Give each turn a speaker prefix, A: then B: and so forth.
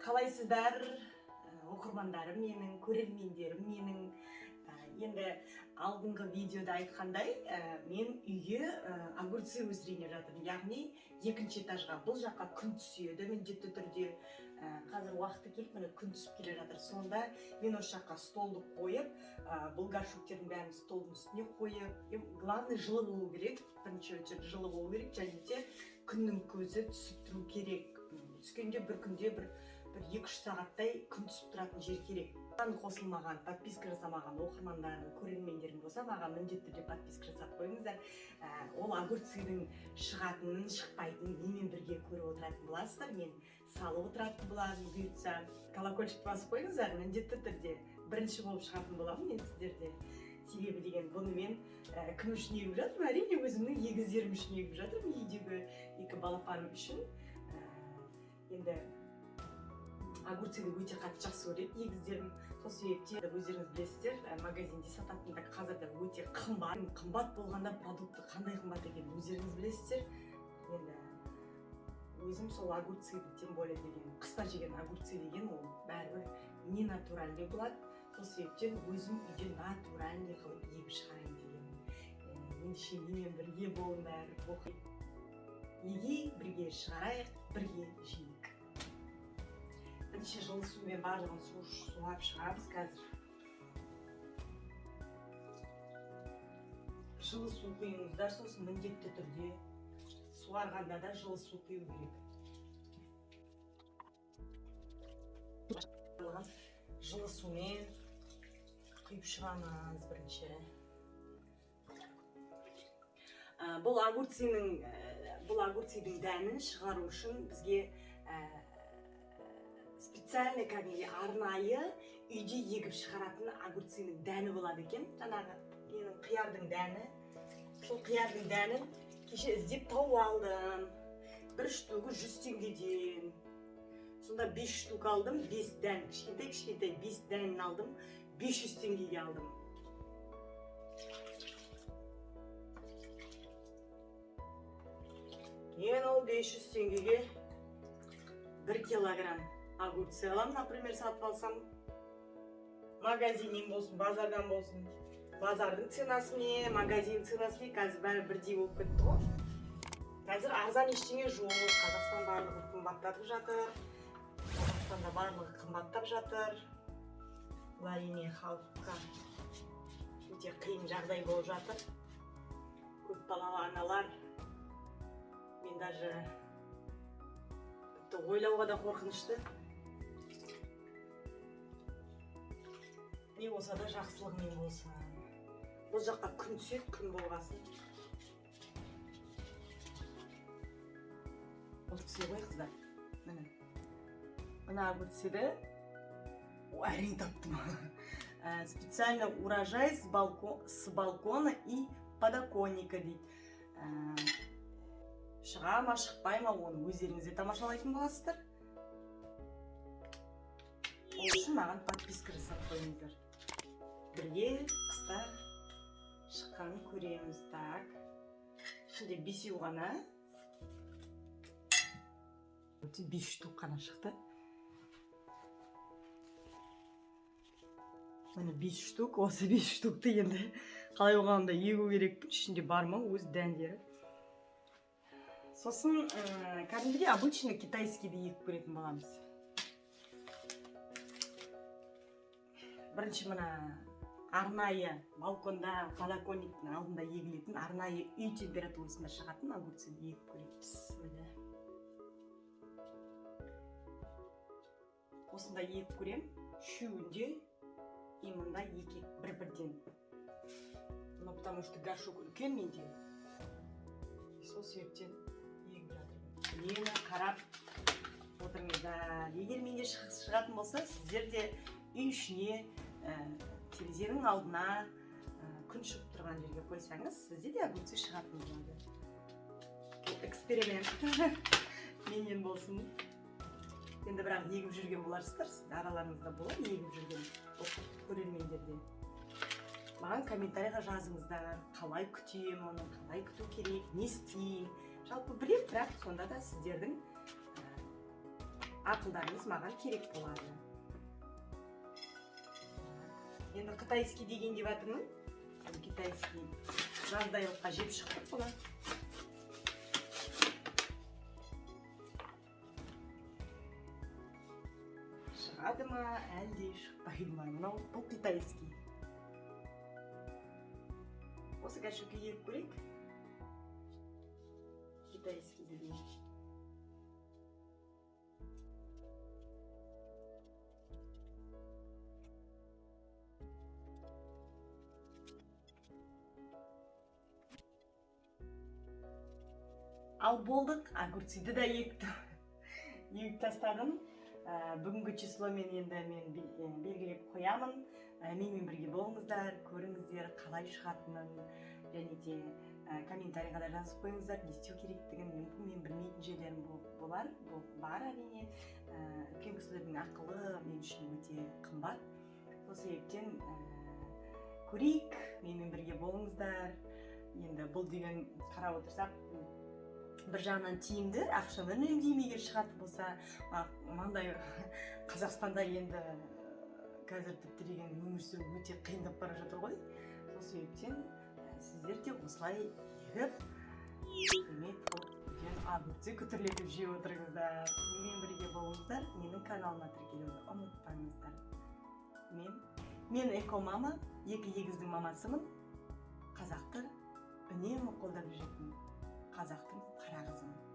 A: Қалайсыздар, оқырмандарым менің, көрермендерім менің? Енді алдыңғы видеода айтқандай, мен үйге огурцы өсірейін деп жатырмын, яғни екінші этажға. Бұл жаққа күн түседі міндетті түрде. Қазір уақыты келіп, міне, күн түсіп келе жатыр. Сонда мен осы жаққа столды қойып, бұл горшоктердің бәрін столдың үстіне қойып, главное, жылы болу керек, бірінші очередь жылы болу керек және де күннің көзі түсіп тұру керек. Түскенде бір күнде бір 2-3 сағаттай күн түсіп тұратын жер керек. Маған қосылмаған, подписка жасамаған оқырмандарым, көрермендерім болса, маған міндетті түрде подписка жасап қойыңыздар. Ол огурцидың шығатынын, шықпайтынын менімен бірге көріп отыратын боласыздар, мен салып отыратын боламын бұйыртса. Колокольчик басып қойыңыздар, міндетті түрде бірінші болып шығатын боламын мен сіздерде. Себебі деген бұны мен кім үшін егіп жатырмын? Әрине, өзімнің егіздерім үшін егіп жатырмын, үйдегі екі балапаным үшін. Енді огурцыды өте қатты жақсы көреді егіздерім. Сол себептен, өздеріңіз білесіздер, магазинде сататын да қазір де өте қымбат. Қымбат болғанда, продукты қандай қымбат екенін өздеріңіз білесіздер. Енді өзім сол огурцыды, тем более деген қыста жеген огурцы деген ол бәрібір не натуральный болады. Сол себептен өзім үйде натуральный қылып егіп шығарайын дегенмін. Ендеше менімен бірге болыңдар, егейік бірге, шығарайық бірге, жейік. Бірінші жылы сумен барлығын су сулап шығамыз. Қазір жылы су құйыңыздар. Сосын міндетті түрде суарғанда да жылы су құю керек. Барлығын жылы сумен құйып шығамыз бірінші. Бұл огурцидың дәнін шығару үшін бізге специально, кәдімгідей арнайы үйде егіп шығаратын огурцының дәні болады екен. Жаңағы ненің, қиярдың дәні. Сол қиярдың дәнін кеше іздеп тауып алдым. Бір штугы 100 теңгеден. Сонда бес штук алдым, бес дән, кішкентай кішкентай бес дәнін алдым, 500 теңгеге алдым. Мен ол 500 теңгеге 1 килограмм огурцы аламын, например, сатып алсам, магазиннен болсын, базардан болсын. Базардың ценасы не, магазин ценасы не, қазір бәрі бірдей болып кетті ғой. Қазір арзан ештеңе жоқ, Қазақстан барлығы қымбаттатып жатыр, Қазақстанда барлығы қымбаттап жатыр. Бұл, әрине, халыққа өте қиын жағдай болып жатыр. Көп балалы аналар, мен даже тіпті ойлауға да қорқынышты. Не болса да жақсылығымен болсын. Бұл жаққа күн түседі, күн болғасын. Огурцы ғой, қыздар, міне, мына огурцыды әрең таптым. Специально урожай с балкона и подоконника дейді. Шыға ма, шықпай ма, оны өздеріңіз де тамашалайтын боласыздар. Ол үшін маған подписка жасап қойыңыздар. Бірге қыста шыққанын көреміз. Так, ішінде бесеу ғана, өте бес штук қана шықты. Міне, бес штук. Осы бес штукты енді қалай болғанда егу керекпін. Ішінде бар ма өз дәндері? Сосын кәдімгідей обычный китайскийді егіп көретін боламыз. Бірінші мына арнайы балконда, подоконниктің алдында егілетін, арнайы үй температурасында шығатын огурцыды егіп көрейік. Бісміллә. Осында егіп көремін үшеуінде и мында екі, бір бірден. Ну, потому что горшок үлкен менде, сол себептен егіп жатырмын. Мені қарап отырыңыздар. Егер менде шығатын болса, сіздер де үй ішіне, терезенің алдына, күн шығып тұрған жерге қойсаңыз, сізде де огурцы шығатын болады. Бұл эксперимент менен болсын енді. Бірақ егіп жүрген боларсыздар, сіз араларыңызда болады егіп жүрген көрермендерде. Маған комментарийға жазыңыздар, қалай күтемін оны, қалай күту керек, не істеймін. Жалпы білемін, бірақ сонда да сіздердің Ақылдарыңыз маған керек болады. Енді китайский деген деп жатырмын. Китайский жаздайлыққа жеп шықтық бұны. Шығады ма, әлде шықпайды ма? Мынау бұл китайский. Осы горшокке егіп көрейік. Китайский деген. Ал болдық, огурцыды да егіп тастадым. Бүгінгі числомен енді мен белгілеп қоямын. Менімен бірге болыңыздар, көріңіздер қалай шығатынын, және де комментарийға да жазып қойыңыздар, не істеу керектігін. Мүмкін мен білмейтін жерлерім болар, бар әрине. Үлкен кісілердің ақылы мен үшін өте қымбат. Сол себептен көрейік, менімен бірге болыңыздар. Енді бұл деген қарап отырсақ, бір жағынан тиімді, ақшаны үнемдеймін егер шығатын болса. Мынандай Қазақстанда енді қазір тіпті деген өмір сүру өте қиындап бара жатыр ғой. Сол себептен сіздер де осылай егіп, керемет қылып үлкен огурцы күтірлетіп жеп отырыңыздар. Менімен бірге болыңыздар, менің каналыма тіркелуді ұмытпаңыздар. Мен экомама, екі егіздің мамасымын. Қазақты үнемі қолдап жүретін қазақтың қара қызымын.